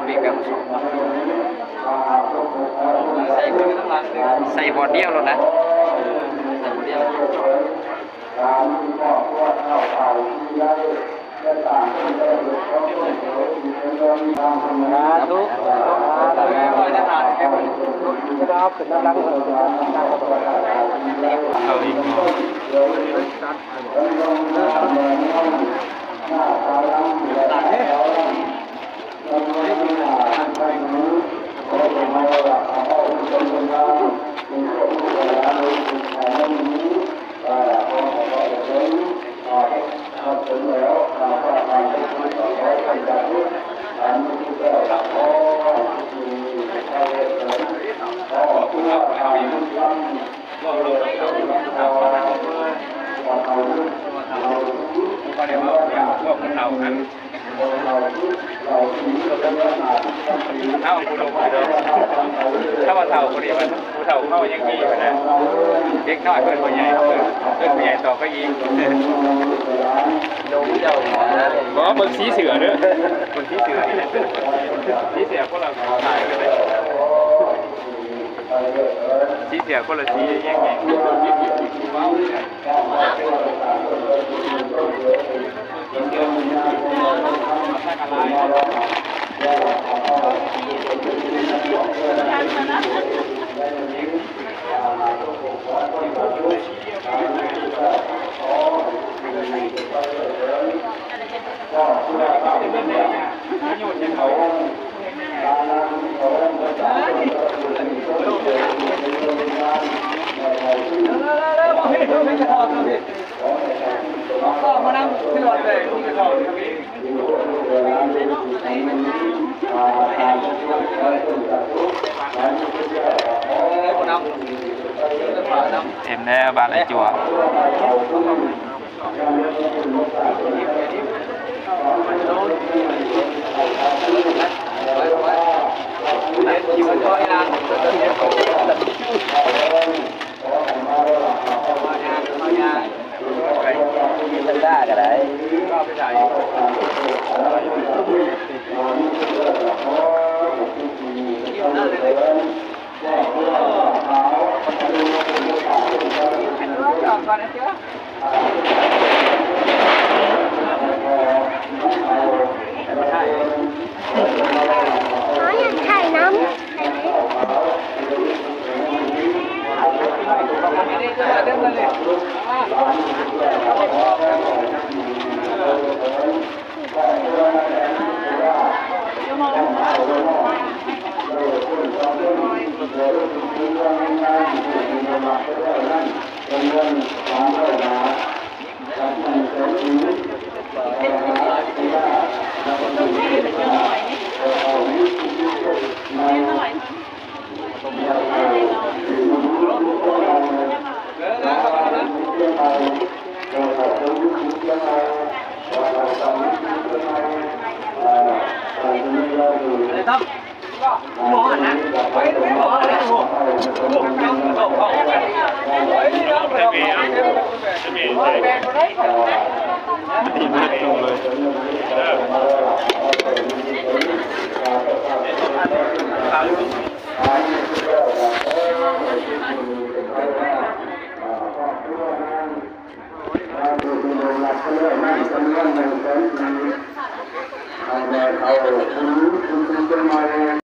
ໃສ່ບ່ອນດຽວໂລດນະ ໃສ່ບ່ອນດຽວ. ສາທຸ ສາທຸ ເຈົ້າຂຶ້ນນຳຫຼັງ ເອົາອີກ. ເຖົ້າຜູ້ໜຸ່ມຢູ່ດອກ ຖ້າວ່າເຖົ້າຜູ້ນີ້ມັນ ຜູ້ເຖົ້າເຮົາຍັງມີຢູ່ນະ ເດັກນ້ອຍເພິ່ນບໍ່ໃຫຍ່ ເພິ່ນ ເພິ່ນຜູ້ໃຫຍ່ຕໍ່ໄປອີກ. ບໍ່ ເບິ່ງສີເສື້ອເດີ ເບິ່ງສີເສື້ອນີ້ນະ ສີເສື້ອຄົນລະຄ້າຍກັນເດ້. ສີເສື້ອຄົນລະສີແຍງແຍງ. ເຕັມແລ້ວ ບາດໄອ້ຈົວ. ເຮົາຢາກຖ່າຍນຳ.